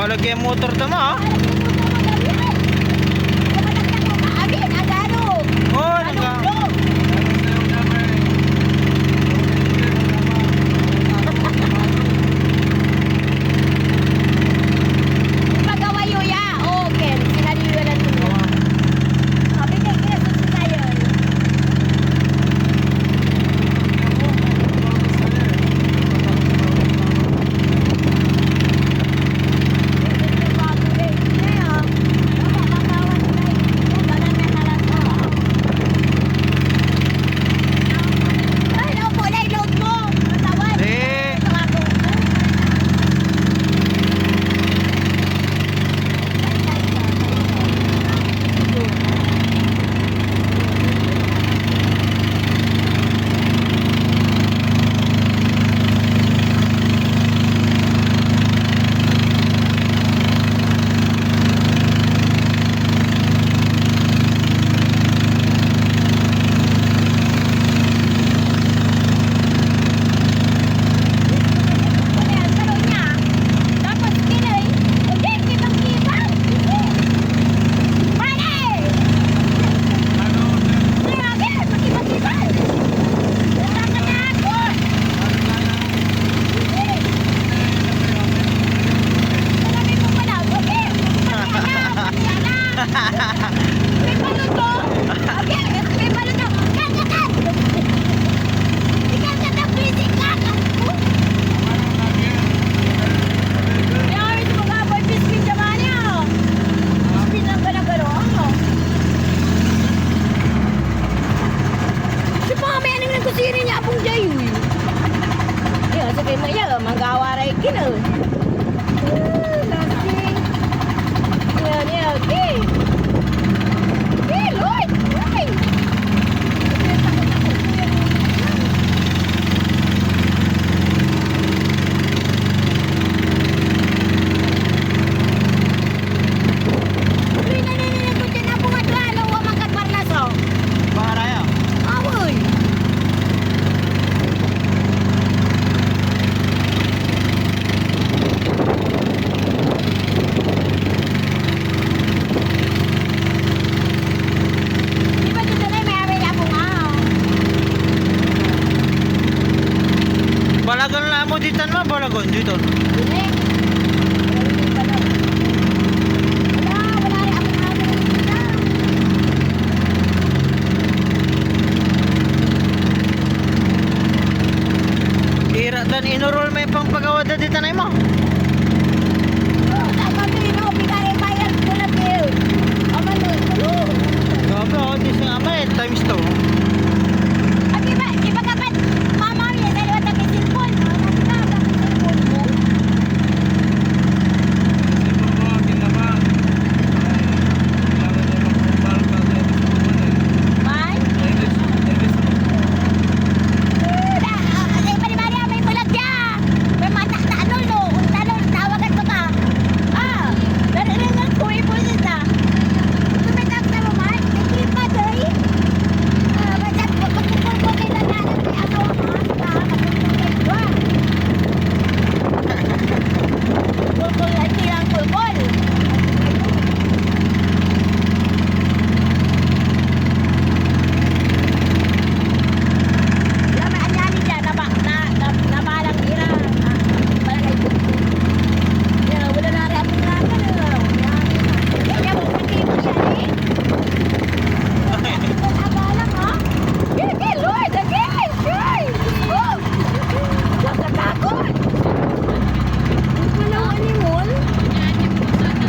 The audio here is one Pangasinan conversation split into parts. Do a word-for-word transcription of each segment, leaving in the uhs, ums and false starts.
Lagyan motor to mo, ah. Amin, agaro. Oh, nangga- Ipagawa yo ya. Okay, sinaliw ya lang ninyo. Sabi kay kaya sa sitayan. Ay, naku, na-load mo. Katawan. Eh. May balon to? Agi, may balon to. Kalkatan! Ikalkatan, please, ikalkatan! Ay, ito mga boy, biscuit naman niya. Biscuit ng gala-gala, oh. Si Mami, anong nagkusiri niya, Apong Jay, uy? Yan, sabi mo, yan, manggawa ray kino. Ah, lasing. Yan, yan. Okay. Okay, Lord. Okay. Uy, naneneneg ko dyan, Apong Adra, alaw a mangkad Barnas, oh. Baraya. Awoy. Di ba dito na may amin ako nga? Balagan na mo ditan mo, balagan dito. Wala, wala rin ako nga. Ira tan inorol may pampagawa da ditan ay mo. Grabe, oh, di siya nga may times two. Ati ba, iba ka pa, mama, may dalawa tayo cellphone. Ano ka, cellphone mo? May? Eh, da, ah, eh, bali-bali, ah, may bulag ya. May mata-, tanol, no? Tanol, tawagan ko ka. Ah, nariringan ko, eh, busis, ah. Tumitak na naman, may trip pa, doy. Ah, basta, pagkukul ko, may nananan, may asawa ka, ah, pagkukul ko, ah. Kulkul, ay, tilang kulkul. Wala may anyani dyan, naba-, na, na, nabalang ira. Ah, wala na ito. Yan, wala na rin ako nga, ano, yan. Yan, yan, wala na rin siya, eh. Wala na balang, ha? Hindi, Lord, again! Ay! Oh! Nakakatakot! Malaw animal?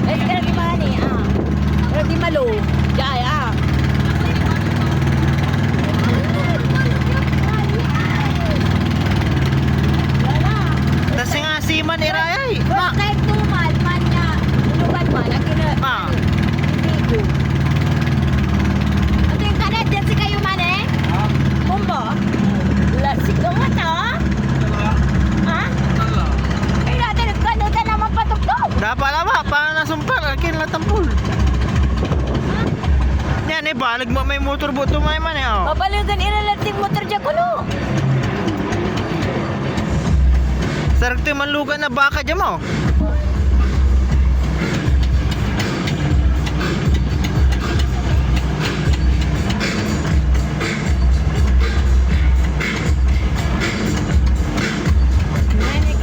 Eh, pero di ba ni, ah? Pero di malo. Jay, ah. Wala. Kasi nga, siman ira, ay. First time tumal, man niya, ulugan man, at yun na, ah. Hindi ko. Ito yung kanad, yan si kayo man, eh? Ha? Bombo? Lasing ka nga, ta? Ha? Ay, natin, nagkano ka naman patugtog? Dapat na ba? Paano nasumpal? Akin natampol. Yan, eh, balag mo may motor buto may man, eh, oh. Babaligan ira lang ting motor dyan, kuno. Sarag to yung manlugan na baka dyan, oh.